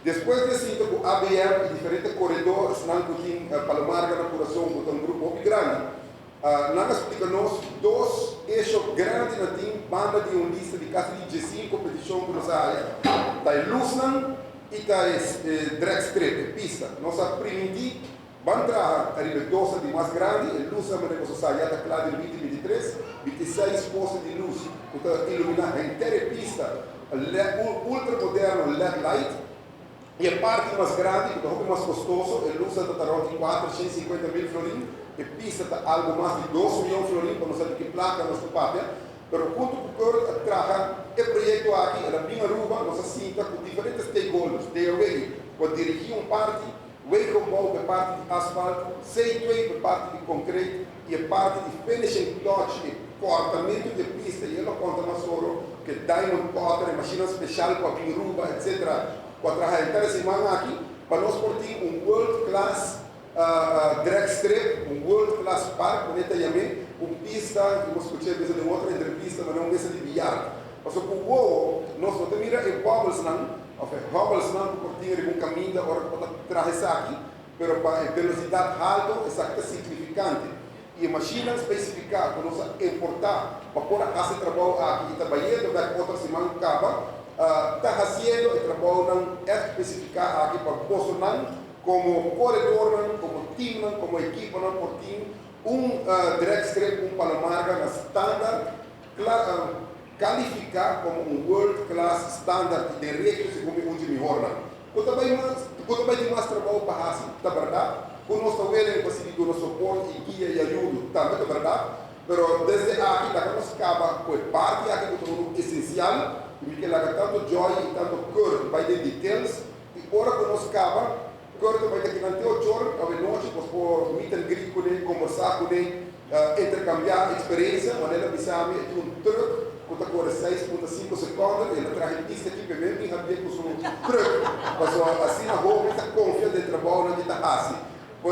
Despues di a sinta ku ABM i diferente koredó, esnan ku tin Palo Marga na kurason ku ta un grupo hopi grandi, nan a splika nos dos esho grandi na tin banda di un lista di kasi di diesinko petishon ku nos a haya, ta e lusnan i ta e dragstrip, e pista. Nos a primintí ban traha ariba e dosa di mas grandi, e lusnan manera boso sa ya ta kla den 2023, 26 poste di lus ku ta iluminá henter e pista. Ultra moderno led light y e parti mas grandi cu ta hopi mas costoso, e luznan ta ta rond di 450,000 florin, e pista ta algo mas di 2 miyon florin pa nos sa di ki placa nos ta papia. Pero hunto cu Kurt a traha e proyecto aki, el a bin Aruba, nos a sinta cu diferente stakeholders, DOW cu a dirigi un parti, Wegenbouw pa e parti di asfalt, C2 pa e parti di concreet y e parti di finishing touch, e cortamento di e pista, y el a conta mas oro cu e diamond cutter, e machine special cu a bin Aruba, etc. Cu a traha henter e siman aki, pa nos por tin un world class drag strip, un world class park, cu ta yama, un pista, cu mi a scucha den otro entrevista, mas no un mesa di biyar. Paso cu wow, nos no ta mira e bubbles nan, of e hubbles nan cu por tin un caminda ora cu traha esaki, pero pa e velocidad halto esaki ta significante. Y e machine specifica cu nos a importa pa por haci e trabou aki y ta bayendo pa otro siman caba, ta haciendo e trabou nan specifica aki pa nan como coredor nan, como team nan, como ekipo nan por tin un drag strip, un Palo Marga na standard, califica como un world class standard di derecho segun un di mihor nan. Cu tambe mas, cu tambe tin mas trabou pa haci, ta berdad? Cu nos ta willing pa sigui duna soporte y guia y ayudo, tambe ta berdad? Pero desde aki, laga nos caba cu e parti aki cu ta esencial, y mi kier laga tanto Joy y tanto Kurt bay den details, y ora cu nos caba, Kurt bay ta aki te 8 or, anochi, pues por meet and greet cu ne, combersa cu ne, intercambia experiencia, manera bisa mi, un truck cu ta core 6.5 seconde, el a traha pista aki pa mi, habia cu su truck. Paso asina hopi ta confia den trabou cu ta haci.